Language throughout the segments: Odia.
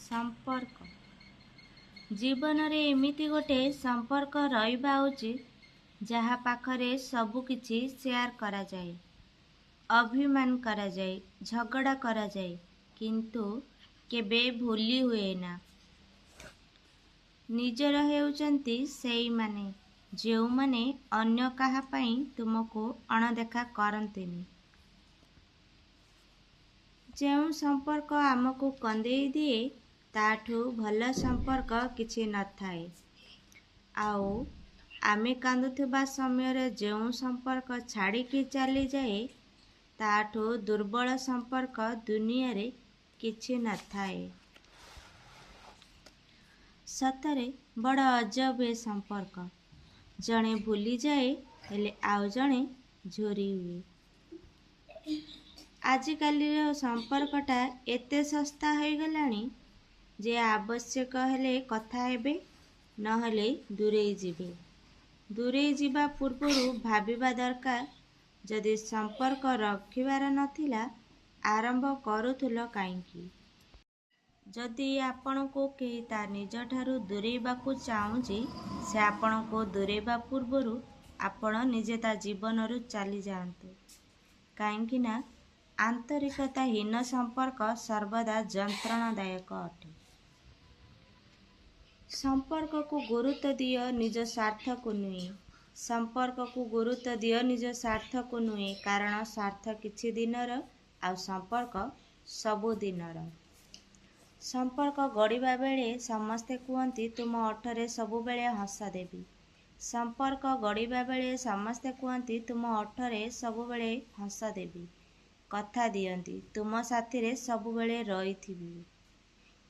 ସମ୍ପର୍କ। ଜୀବନରେ ଏମିତି ଗୋଟେ ସମ୍ପର୍କ ରହିବା ଉଚିତ, ଯାହା ପାଖରେ ସବୁକିଛି ସେୟାର କରାଯାଏ, ଅଭିମାନ କରାଯାଏ, ଝଗଡ଼ା କରାଯାଏ, କିନ୍ତୁ କେବେ ଭୁଲି ହୁଏନା। ନିଜର ହେଉଛନ୍ତି ସେଇମାନେ, ଯେଉଁମାନେ ଅନ୍ୟ କାହା ପାଇଁ ତୁମକୁ ଅଣଦେଖା କରନ୍ତିନି। ଯେଉଁ ସମ୍ପର୍କ ଆମକୁ କନ୍ଦେଇ ଦିଏ, ତା'ଠୁ ଭଲ ସମ୍ପର୍କ କିଛି ନଥାଏ। ଆଉ ଆମେ କାନ୍ଦୁଥିବା ସମୟରେ ଯେଉଁ ସମ୍ପର୍କ ଛାଡ଼ିକି ଚାଲିଯାଏ, ତା'ଠୁ ଦୁର୍ବଳ ସମ୍ପର୍କ ଦୁନିଆରେ କିଛି ନଥାଏ। ସତରେ ବଡ଼ ଅଜବ ଏ ସମ୍ପର୍କ। ଜଣେ ଭୁଲିଯାଏ, ହେଲେ ଆଉ ଜଣେ ଝୁରି ହୁଏ। ଆଜିକାଲିର ସମ୍ପର୍କଟା ଏତେ ଶସ୍ତା ହୋଇଗଲାଣି ଯେ ଆବଶ୍ୟକ ହେଲେ କଥା ହେବେ, ନହେଲେ ଦୂରେଇ ଯିବେ। ଦୂରେଇ ଯିବା ପୂର୍ବରୁ ଭାବିବା ଦରକାର, ଯଦି ସମ୍ପର୍କ ରଖିବାର ନଥିଲା, ଆରମ୍ଭ କରୁଥିଲ କାହିଁକି? ଯଦି ଆପଣଙ୍କୁ କେହି ତା ନିଜଠାରୁ ଦୂରେଇବାକୁ ଚାହୁଁଛି, ସେ ଆପଣଙ୍କୁ ଦୂରେଇବା ପୂର୍ବରୁ ଆପଣ ନିଜେ ତା ଜୀବନରୁ ଚାଲିଯାଆନ୍ତୁ। କାହିଁକିନା ଆନ୍ତରିକତାହୀନ ସମ୍ପର୍କ ସର୍ବଦା ଯନ୍ତ୍ରଣାଦାୟକ ଅଟେ। ସମ୍ପର୍କକୁ ଗୁରୁତ୍ୱ ଦିଅ, ନିଜ ସ୍ୱାର୍ଥକୁ ନୁହେଁ। ସମ୍ପର୍କକୁ ଗୁରୁତ୍ୱ ଦିଅ, ନିଜ ସ୍ୱାର୍ଥକୁ ନୁହେଁ। କାରଣ ସ୍ୱାର୍ଥ କିଛି ଦିନର, ଆଉ ସମ୍ପର୍କ ସବୁଦିନର। ସମ୍ପର୍କ ଗଢ଼ିବା ବେଳେ ସମସ୍ତେ କୁହନ୍ତି, ତୁମ ଓଠରେ ସବୁବେଳେ ହସ ଦେବି। ସମ୍ପର୍କ ଗଢ଼ିବା ବେଳେ ସମସ୍ତେ କୁହନ୍ତି, ତୁମ ଓଠରେ ସବୁବେଳେ ହସ ଦେବି। କଥା ଦିଅନ୍ତି, ତୁମ ସାଥିରେ ସବୁବେଳେ ରହିଥିବି।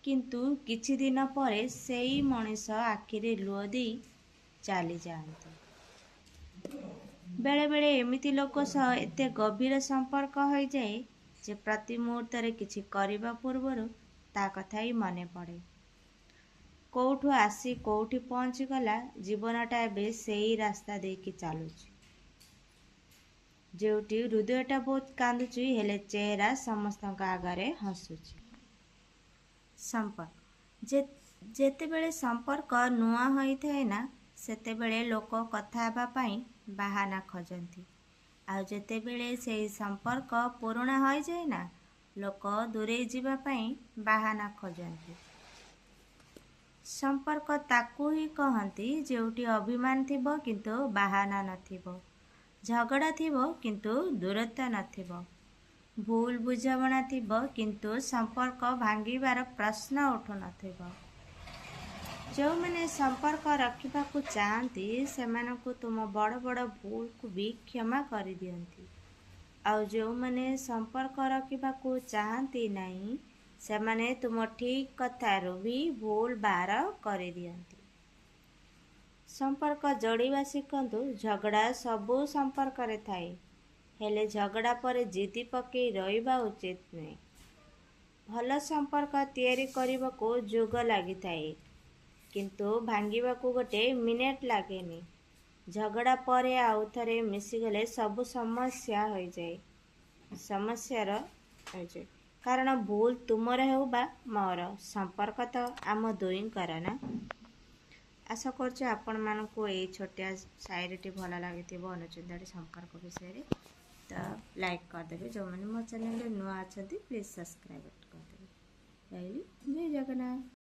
କିନ୍ତୁ କିଛି ଦିନ ପରେ ସେଇ ମଣିଷ ଆଖିରେ ଲୁହ ଦେଇ ଚାଲିଯାଆନ୍ତି। ବେଳେବେଳେ ଏମିତି ଲୋକ ସହ ଏତେ ଗଭୀର ସମ୍ପର୍କ ହୋଇଯାଏ ଯେ ପ୍ରତି ମୁହୂର୍ତ୍ତରେ କିଛି କରିବା ପୂର୍ବରୁ ତା କଥା ହିଁ ମନେ ପଡ଼େ। କୋଉଠୁ ଆସି କୋଉଠି ପହଞ୍ଚିଗଲା, ଜୀବନଟା ଏବେ ସେଇ ରାସ୍ତା ଦେଇକି ଚାଲୁଛି, ଯେଉଁଠି ହୃଦୟଟା ବହୁତ କାନ୍ଦୁଛି, ହେଲେ ଚେହେରା ସମସ୍ତଙ୍କ ଆଗରେ ହସୁଛି। ସମ୍ପର୍କ। ଯେତେବେଳେ ସମ୍ପର୍କ ନୂଆ ହୋଇଥାଏ ନା, ସେତେବେଳେ ଲୋକ କଥା ହେବା ପାଇଁ ବାହାନା ଖୋଜନ୍ତି। ଆଉ ଯେତେବେଳେ ସେଇ ସମ୍ପର୍କ ପୁରୁଣା ହୋଇଯାଏ ନା, ଲୋକ ଦୂରେଇ ଯିବା ପାଇଁ ବାହାନା ଖୋଜନ୍ତି। ସମ୍ପର୍କ ତାକୁ ହିଁ କହନ୍ତି, ଯେଉଁଠି ଅଭିମାନ ଥିବ କିନ୍ତୁ ବାହାନା ନଥିବ, ଝଗଡ଼ା ଥିବ କିନ୍ତୁ ଦୂରତ୍ୱ ନଥିବ, ଭୁଲ ବୁଝାମଣା ଥିବ କିନ୍ତୁ ସମ୍ପର୍କ ଭାଙ୍ଗିବାର ପ୍ରଶ୍ନ ଉଠୁନଥିବ। ଯେଉଁମାନେ ସମ୍ପର୍କ ରଖିବାକୁ ଚାହାନ୍ତି, ସେମାନଙ୍କୁ ତୁମ ବଡ଼ ବଡ଼ ଭୁଲକୁ ବି କ୍ଷମା କରିଦିଅନ୍ତି। ଆଉ ଯେଉଁମାନେ ସମ୍ପର୍କ ରଖିବାକୁ ଚାହାନ୍ତି ନାହିଁ, ସେମାନେ ତୁମ ଠିକ୍ କଥାରୁ ବି ଭୁଲ ବାହାର କରିଦିଅନ୍ତି। ସମ୍ପର୍କ ଯୋଡ଼ିବା ଶିଖନ୍ତୁ। ଝଗଡ଼ା ସବୁ ସମ୍ପର୍କରେ ଥାଏ, ହେଲେ ଝଗଡ଼ା ପରେ ଜିଦି ପକେଇ ରହିବା ଉଚିତ ନୁହେଁ। ଭଲ ସମ୍ପର୍କ ତିଆରି କରିବାକୁ ଯୁଗ ଲାଗିଥାଏ, କିନ୍ତୁ ଭାଙ୍ଗିବାକୁ ଗୋଟେ ମିନିଟ୍ ଲାଗେନି। ଝଗଡ଼ା ପରେ ଆଉ ଥରେ ମିଶିଗଲେ ସବୁ ସମସ୍ୟା ହୋଇଯାଏ, ସମସ୍ୟାର ହୋଇଯାଏ। କାରଣ ଭୁଲ ତୁମର ହେଉ ବା ମୋର, ସମ୍ପର୍କ ତ ଆମ ଦୁଇଙ୍କର ନା। ଆଶା କରୁଛି ଆପଣମାନଙ୍କୁ ଏଇ ଛୋଟିଆ ସାଇରୀଟି ଭଲ ଲାଗିଥିବ ଅନୁଚିନ୍ତାଟି ସମ୍ପର୍କ ବିଷୟରେ। ତ ଲାଇକ୍ କରିଦେବେ। ଯେଉଁମାନେ ମୋ ଚ୍ୟାନେଲରେ ନୂଆ ଅଛନ୍ତି, ପ୍ଲିଜ୍ ସବସ୍କ୍ରାଇବ୍ କରିଦେବେ। ରହିଲି, ଜୟ ଜଗନ୍ନାଥ।